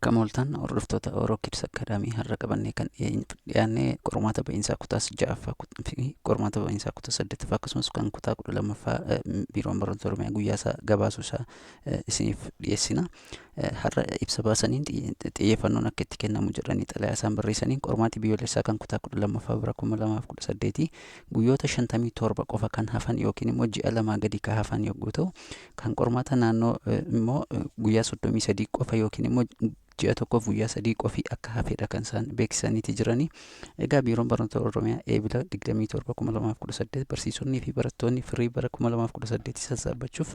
Akkam ooltan hordoftoota Oro Kids Academy, har'a qabannee kan dhiyaanne qormaata ba'iinsaa kutaa ja'affaa fi qormaata ba'iinsaa kutaa saddeettaffaa, akkasumas kan kutaa 12ffaa Biiroon Barnoota Oromiyaa guyyaa isaa gabaasuu isaa isiniif dhiyeessina. Har'a ibsa baasaniin xiyyeeffannoon akka itti kennamu jedhanii xalayaa isaan barreessaniin, qormaati biyyoolessaa kan kutaa 12ffaa bara 2018 guyyoota 57 qofa kan hafan yookiin immoo ji'a 2 gadi kan hafan yogguu ta'u, kan qormaata naannoo immoo guyyaa 33 qofa yookiin immoo ji'a 1f guyyaa 3 qofi akka hafedha kan isaan beeksisaniiti jiranii. Egaa Biiroon Barnoota Oromiyaa Eebila 27 2018 barsiisonnii fi barattoonni firii bara 2018 sassaabbachuuf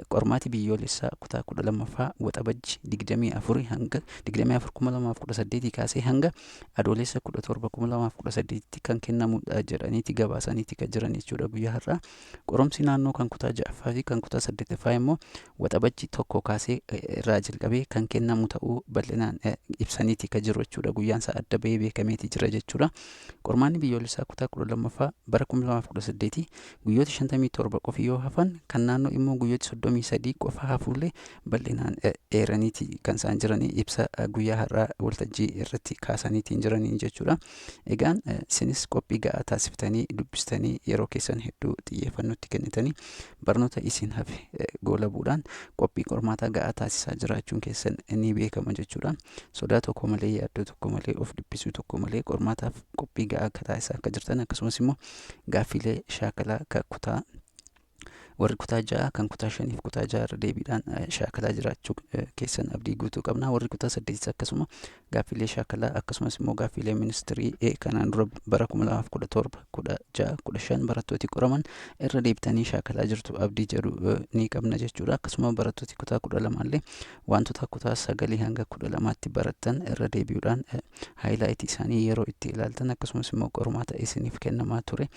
qormaati biyyoolessaa kutaa 12ffaa Waxabajji 24 hanga 24 2018 kaasee hanga Adoolessa 17 2018tti kan kennamudha jedhaniiti gabaasaniiti kan jiran jechuudha guyyaa har'aa. Qoromsi naannoo kan kutaa ja'affaa fi kan kutaa saddeettaffaa immoo Waxabajji 1 kaasee irraa jalqabee kan kennamu ta'uu bal'inaan ibsaniiti kan jiru jechuudha. Guyyaan isaa adda bahee beekameeti jira jechuudha. Qormaanni biyyoolessaa kutaa 12ffaa bara 2018 guyyoota 57 qofi yoo hafan, kan naannoo immoo guyyoota 33 qofa hafuullee bal'inaan eeraniiti kan isaan jiranii ibsa guyyaa har'aa waltajjii irratti kaasaniitiin jiranii jechuudha. Egaan isinis qophii ga'aa taasiftanii, dubbistanii, yeroo keessan hedduu xiyyeeffannootti kennitanii, barnoota isin hafe goolabuudhaan qophii qormaataa ga'aa taasisaa jiraachuun keessan ni beekama jechuudha. Sodaa tokko malee, yaaddoo tokko malee, of dhiphisuu tokko malee qormaataaf qophii ga'aa akka taasisaa akka jirtan, akkasumas immoo gaaffiilee shaakalaa kan kutaa warri kutaa ja'a kan kutaa shaniif kutaa ja'a irra deebiidhaan shaakalaa jiraachuu keessan abdii guutuu qabna. Warri kutaa saddeetis akkasuma gaaffiilee shaakalaa, akkasumas immoo gaaffiilee ministirii kanaan dura bara 2017, 16, 15 barattooti qoraman irra deebitanii shaakalaa jirtu abdii jedhu ni qabna jechuudha. Akkasuma barattooti kutaa 12llee wantoota kutaa sagalii hanga 12tti barattan irra deebi'uudhaan highlight isaanii yeroo itti ilaaltan, akkasumas immoo qormaata isiniif kennamaa ture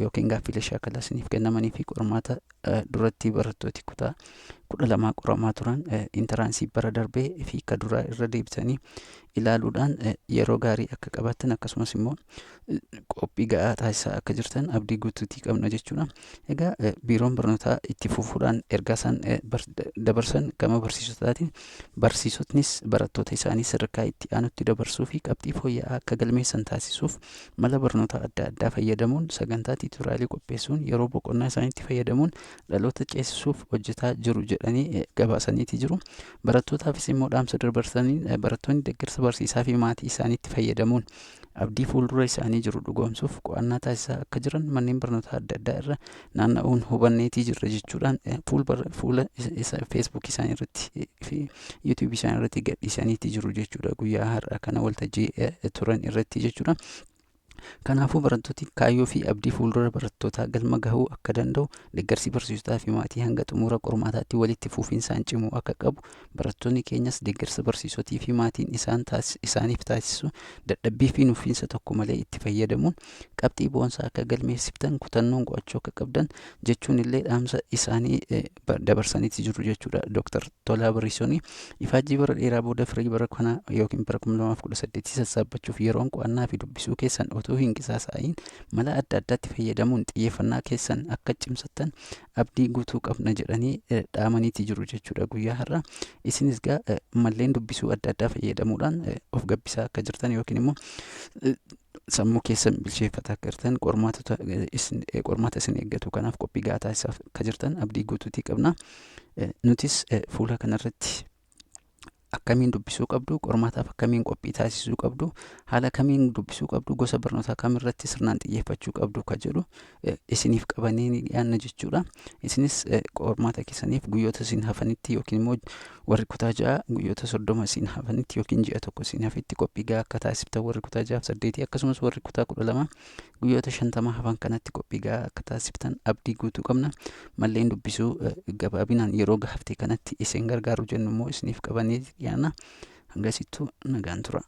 yookiin gaaffiilee shaakalaa isiniif kennamanii fi qormaata duratti barattooti kutaa 12 qoramaa turan, entrance bara darbee fi ka duraa irra deebitanii ilaaluudhaan yeroo gaarii akka qabaattan, akkasumas immoo qophii ga'aa taasisaa akka jirtan abdii guutuutii qabna jechuudha. Egaa biiroon barnootaa itti fufuudhaan ergaa isaan dabarsan gama barsiisotaatiin, barsiisotnis barattoota isaanii sadarkaa itti aanutti dabarsuu fi qabxii fooyya'aa akka galmeessan taasisuuf mala barnoota adda addaa fayyadamuun, sagantaa tutorial qopheessuun, yeroo boqonnaa isaaniitti fayyadamuun dhaloota ceesisuuf hojjetaa jiru jedhanii gabaasaniiti jiru. Barattootaafis immoo dhaamsa dabarsanii, barattoonni deeggarsa barsiisaa fi maatii isaaniitti fayyadamuun abdii fuuldura isaanii jiru dhugoomsuuf qo'annaa taasisaa akka jiran manneen barnootaa adda addaa irra naanna'uun hubanneetii jirra jechuudhaan fuula Facebook isaanii irratti fi YouTube isaanii irratti gadhiisaniiti jiru jechuudha guyyaa har'a kana waltajjii turan irratti jechuudha. Kanaafuu barattooti kaayyoo fi abdii fuuldura barattootaa galma gahuu akka danda'u deeggarsi barsiisotaa fi maatii hanga xumura qormaataatti walitti fufinsaan cimuu akka qabu, barattoonni keenyas deeggarsa barsiisotii fi maatiin isaan isaaniif taasisu dadhabbii fi nuffiinsa tokko malee itti fayyadamuun qabxii boonsaa akka galmeessiftan kutannoon qo'achuu akka qabdan jechuun illee dhaamsa isaanii dabarsaniiti jiru jechuudha. Dooktar Tolaa Bariisonii ifaajjii bara dheeraa booda firii bara kana yookiin bara 2018 sassaabbachuuf yeroon qo'annaa fi dubbisuu keessan utuu hin qisaasa'iin mala adda addaatti fayyadamuun xiyyeeffannaa keessan akka cimsattan abdii guutuu qabna jedhanii dhaamaniiti jiru jechuudha guyyaa har'a. Isinis gaa malleen dubbisuu adda addaa fayyadamuudhaan of gabbisaa akka jirtan yookiin immoo sammuu keessan bilcheeffataa akka jirtan, qormaata isin eeggatu kanaaf qophii gahaa taasisaa akka jirtan abdii guutuutii qabna. Nutis fuula kanarratti akkamiin dubbisuu qabdu, qormaataaf akkamiin qophii taasisuu qabdu, haala kamiin dubbisuu qabdu, gosa barnootaa kamirratti sirnaan xiyyeeffachuu qabdu ka jedhu isiniif qabannee ni dhiyaanna jechuudha. Isinis qormaata keessaniif guyyoota isin hafanitti yookiin immoo warri kutaa ja'a guyyoota 30 isin hafanitti yookiin ji'a 1 isin hafetti qophii gahaa akka taasiftan, warri kutaa ja'aaf saddeetii, akkasumas warri kutaa 12 guyyoota 50 hafan kanatti qophii gahaa akka taasiftan abdii guutuu qabna. Malleen dubbisuu gabaabinaan yeroo hafte kanatti isin gargaaru jennu immoo isiniif qabannee dhiyaanna. Hangasittuu nagaan tura.